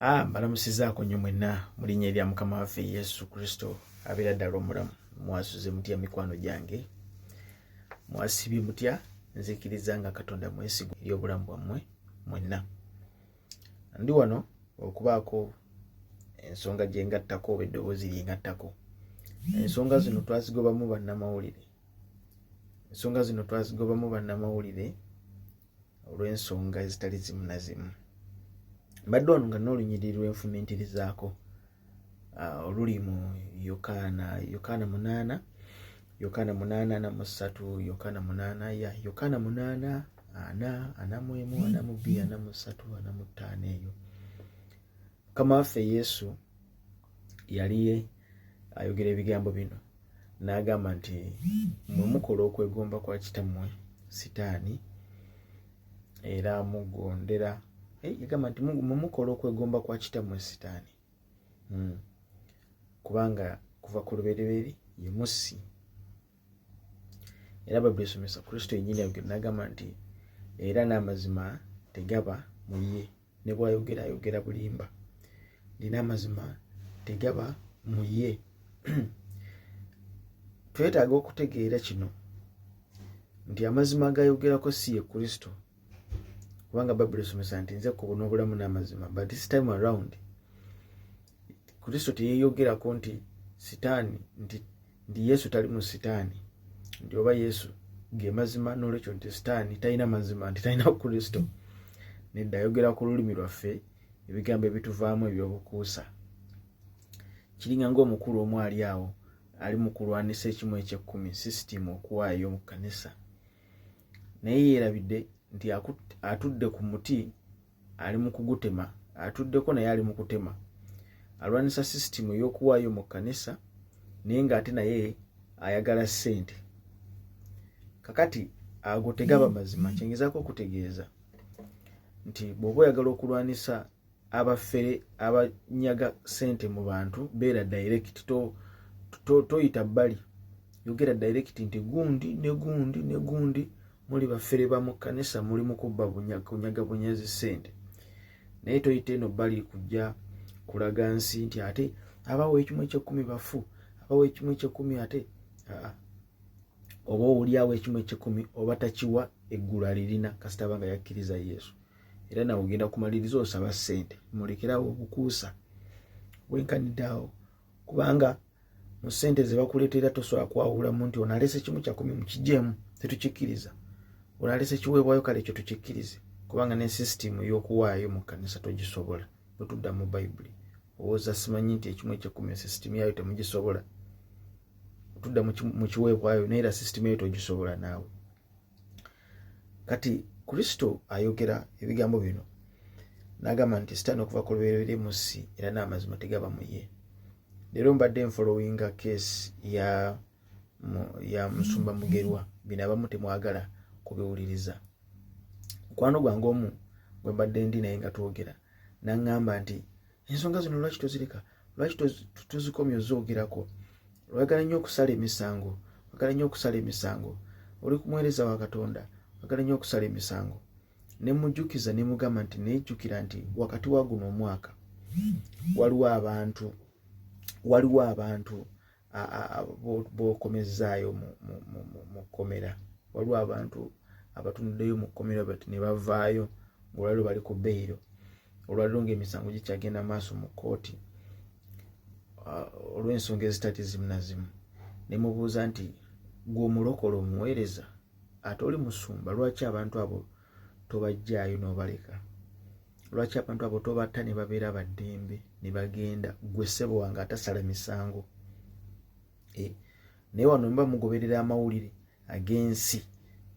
Ah, mbalamusizaako nnyo mwenna mu linnya erya Mukama waffe Yesu Kristo abeera ddala omulamu. Mwasuze mutya mikwano gyange? Mwasibye mutya? Nzikiriza nga Katonda mwesigwa eri obulamu bwammwe mwenna. Ndi wano okubaako ensonga gye ngattako oba eddoboozi lye ngattako. Ensonga zino twazigobamu bannamawulire. Ensonga zino twazigobamu bannamawulire olw'ensonga ezitali zimu na zimu. Mbadde wano nga n'olunyiriri lwenfumintirizaako oluli mu Yokaana, Yokaana munaana, Yokaana munaana ana mu ssatu, Yokaana munaana ya Yokaana munaana ana, ana mu emu, ana mu bbiri, ana mu ssatu, ana mu ttaano eyo. Mukama waffe Yesu yali ayogera ebigambo bino n'agamba nti mwe mukola okwegomba kwa kitammwe Sitaani era mugondera eh, yagamba nti mwe mukola okwegomba kwa kitammwe Sitaani hmm. Kubanga kuva ku lubereberye ye mussi era Bayibuli esomesa Kristo yennyini ayogera n'agamba nti era n'amazima tegaba mu ye ne bw'ayogera ayogera bulimba nti n'amazima tegaba mu ye. Twetaaga okutegeera kino nti amazima agayogerako si ye Kristo, kubanga Bayibuli esomesa nti nze kkubo n'obulamu n'amazima, but this time around Kristo teyeeyogerako nti sitaani nti nti Yesu tali mu sitaani, nti oba Yesu ge mazima n'olwekyo nti sitaani talina mazima, nti talina Kristo. Nedda, ayogera ku lulimi lwaffe ebigambo ebituvaamu eby'obukuusa. Kiringa ng'omukulu omu ali awo ali mu kulwanisa ekimu eky'ekkumi sisitiimu okuwaayo mu kkanisa, naye yeerabidde nti atudde ku muti ali mu kugutema, atuddeko naye ali mu kutema. Alwanisa sisitimu ey'okuwaayo mu kkanisa naye ng'ate naye ayagala ssente. Kakati ago tegaba mazima. Kyengezaako okutegeeza nti bw'oba oyagala okulwanisa abafere abanyaga ssente mu bantu, beera direct, toyita bbali, yogera direct nti gundi ne gundi ne gundi muli bafere ba mu kkanisa, muli mu kubba kunyaga bunyazi ssente, naye toyita eno bbali kujja kulaga nsi nti ate abawa ekimu ekyekkumi bafu, abawa ekimu ekyekkumi ate oba owulyawo ekimu ekyekkumi oba takiwa eggulu alirina kasita aba nga yakkiriza Yesu. Era nawe ogenda kumaliriza osaba ssente. Mulekerawo obukuusa bwenkanidde awo, kubanga mu ssente ze bakuleetera tosobola kwawulamu nti ono alese kimu kyakumi mukigyemu, tetukikkiriza, ono alese kiweebwayo, kale ekyo tukikkirize, kubanga ne sisitimu y'okuwaayo mu kkanisa togisobola. Bwe tudda mu Bayibuli owooza simanyi nti ekimu ekyekkumi sisitimu yaayo temugisobola, otudda mu kiweebwayo naye era sisitimu yayo togisobola naawe. Kati Kristo ayogera ebigambo bino n'agamba nti sitaani okuva ku lubereberye mussi era n'amazima tegaba mu ye. Leero mbadde nfolowinga keesi ya ya musumba Mugerwa. Bino abamu temwagala kubiwuliriza. Mukwano gwange omu gwe mbadde ndi naye nga twogera n'aŋŋamba nti ensonga zino lwaki tozireka, lwaki tozikomya ozoogerako, oyagala nnyo okusala emisango, oyagala nnyo okusala emisango, oli kumuweereza wa Katonda, oyagala nnyo okusala emisango. Ne mujjukiza ne mugamba nti nejjukira nti wakati wa guno omwaka waliwo abantu, waliwo abantu b'okomezzaayo mu kkomera, waliwo abantu abatunuddeyo mu kkomera bati ne bavaayo ng'olwaliro bali ku beyiro, olwaliro ng'emisango gikyagenda maaso mu kkooti olw'ensonga ezitali zimu na zimu. Ne mubuuza nti gwe omulokole omuweereza ate oli musumba, lwaki abantu abo tobajjaayo n'obaleka? Lwaki abantu abo tobatta ne babeera baddembe ne bagenda? Gwe ssebo wange atasala misango. Eh, naye wano muba mugoberera amawulire ag'ensi,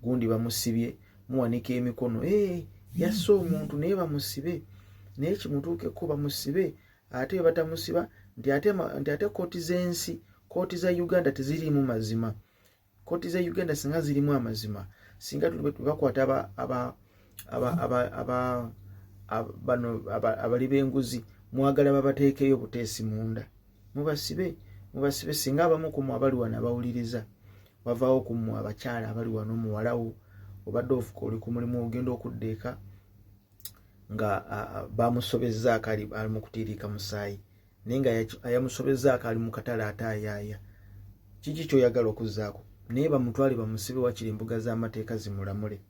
gundi bamusibye, muwanika emikono, eh, yasse omuntu naye bamusibe, naye kimutuukeko bamusibe, ate batamusiba nti ate kkooti z'ensi, kkooti za Uganda teziriimu mazima. Kkooti za Uganda singa zirimu amazima, singa bakwata bano abali b'enguzi, mwagala babateekeyo buteesi munda, mubasibe, mubasibe. Singa abamu ku mmwe abali wano abawuliriza wavaawo ku mmwe abakyala abali wano, muwalawo obadde ofuka oli ku mulimu, ogenda okudda eka nga bamusobezzaako ali mu kutiiriika musaayi, naye nga yamusobezzaako ali mu katale ate ayaaya. Kiki kyoyagala okuzzaako? Naye bamutwale bamusibe, wakiri embuga z'amateeka zimulamule.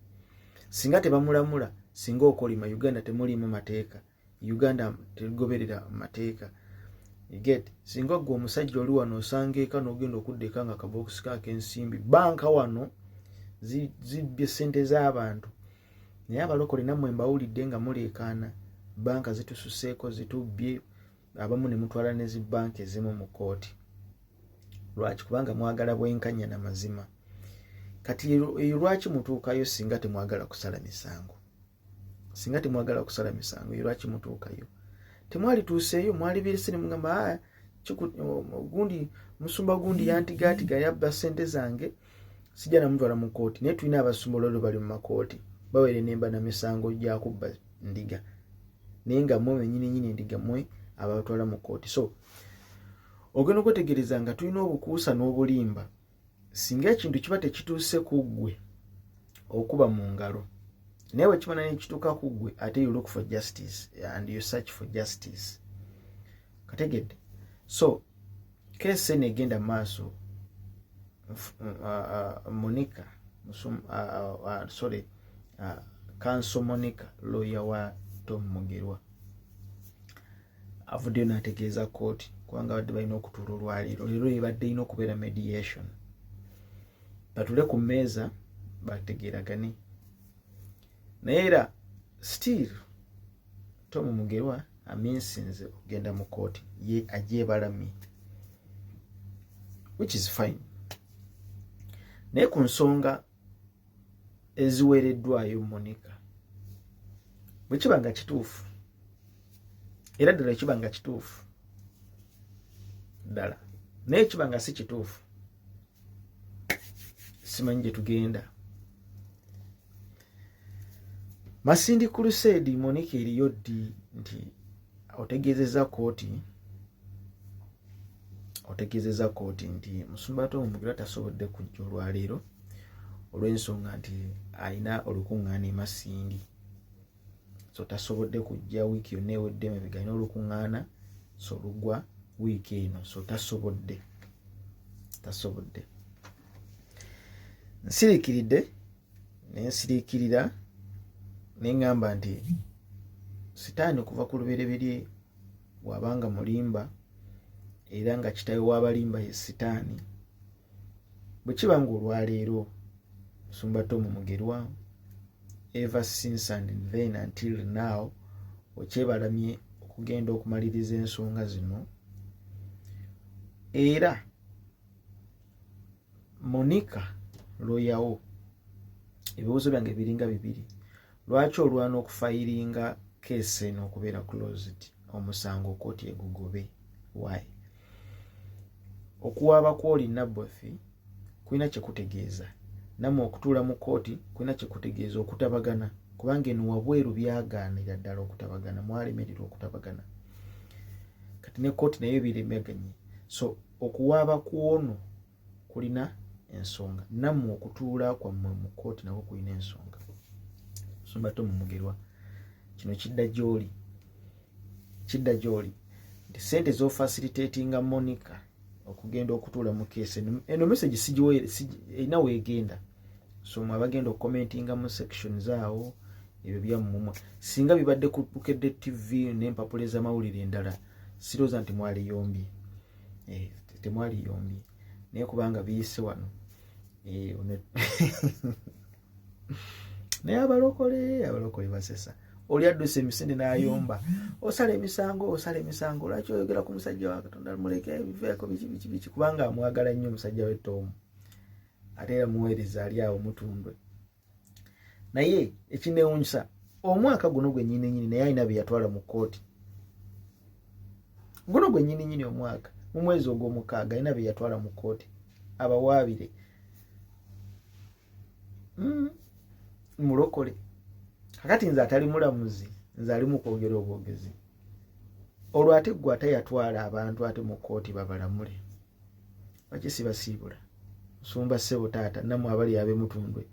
Singa tebamulamula, singa okolima, Uganda temuliimu mateeka, Uganda tegoberera mateeka. Get singa gwe omusajja oli wano osanga eka n'ogenda okudda eka nga kabokisi kak'ensimbi, banka wano zibbye sente z'abantu. Naye abalokole nammwe mbawulidde nga muleekaana, banka zitususeeko, zitubbye. Abamu ne mutwala ne zibanka ezimu mu kooti. Lwaki? Kubanga mwagala bwenkanya na mazima. Kati eyo lwaki mutuukayo singa temwagala kusala misango? Singa temwagala kusala misango, eyo lwaki mutuukayo? Temwalituuseeyo, mwalibirese ne mugamba, ah, gundi musumba gundi yantigaatiga, yabba sente zange, sijja namutwala mu kooti. Naye tulina abasumba olwaliro bali mu makooti, bawere nemba na misango gyakubba ndiga, naye nga mwe benyini nyini endiga mwe abatwala mu kooti. So ogenda okwetegereza nga tulina obukuusa n'obulimba. Singa ekintu kiba tekituuse ku ggwe okuba mu ngalo, naye bwe kiba naye kituuka ku ggwe, ate you look for justice and you search for justice. Kategedde? So case eno egenda maaso. Monica, sorry, Counsel Monica, lawyer wa Tom Mugerwa, avuddeyo n'ategeeza kooti, kubanga badde balina okutuula olwaleero. Leero ebadde erina okubeera mediation, batule ku mmeeza bategeeragane. Naye era still Tom Mugerwa aminsinze okugenda mu kooti, ye agyebalamye, which is fine. Naye ku nsonga eziweereddwayo Monica, bwe kiba nga kituufu, era ddala kiba nga kituufu ddala, naye kiba nga si kituufu, simanyi gye tugenda. Masindi Crusade, Monica eriyo ddi? Nti otegeezeza kooti, otegeezeza kooti nti musumba Tom Mugerwa tasobodde kujja olwaleero olw'ensonga nti alina olukuŋŋaana e Masindi, so tasobodde kujja. Wiiki yonna ewedde emabega alina olukuŋŋaana, so lugwa wiiki eno, so tasobodde, tasobodde. Nsiriikiridde nensiriikirira neŋŋamba nti sitaani okuva ku lubereberye bw'abanga mulimba, era nga kitawe w'abalimba ye sitaani. Bwe kiba nga olwaleero musumba Tom Mugerwa, ever since and then until now, okyebalamye okugenda okumaliriza ensonga zino, era Monica lawyer wo, ebibuuzo byange biringa bibiri: lwaki olwana okufayiringa case eno okubeera closed, omusango kooti egugobe? Why? Okuwaaba kwoli Nabothi kulina kyekutegeeza, nammwe okutuula mu kooti kulina kyekutegeeza, okutabagana, kubanga eno wabweru byagaanira ddala okutabagana, mwalemererwa okutabagana, kati ne kooti nayo biremeganye. So okuwaaba kwono kulina ensonga, nammwe okutuula kwammwe mu kooti nakwo kulina ensonga. Musumba Tom Mugerwa, kino kidda gy'oli, kidda gy'oli nti sente z'ofacilitatinga Monica okugenda okutuula mu case eno, message erina weegenda. So mwe abagenda okucommentinga mu sections awo, ebyo byammumwe. Singa bibadde ku Bukedde TV n'empapula ez'amawulire endala, sirowooza nti mwaliyombye, eh, temwaliyombye. Naye kubanga biyise wano, eh, naye abalokole, abalokole basesa. Oli adduse emisinde n'ayomba, osala emisango, osala emisango, lwaki oyogera ku musajja wa Katonda? Muleke, biveeko, biki biki biki, kubanga amwagala nnyo omusajja we Tomu, ate era muweereza ali awo mutundwe. Naye ekinewunyisa, omwaka guno gwe nyini nyini, naye alina bye yatwala mu kkooti. Guno gwe nyini nyini omwaka, mu mwezi ogw'omukaaga, alina bye yatwala mu kkooti abawaabire. Mulokole kakati nze atali mulamuzi, nze ali mu kwogera obwogezi, olwo ate gwe ate yatwala abantu ate mu kkooti babalamule, lwaki sibasiibula? Musumba, ssebo, taata, nammwe abali ab'emutundwe,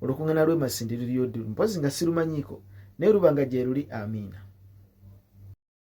olukuŋŋaana lw'e Masindi liriyo ddi? Mpozi nga sirumanyiiko. Naye luba nga gye luli, amiina.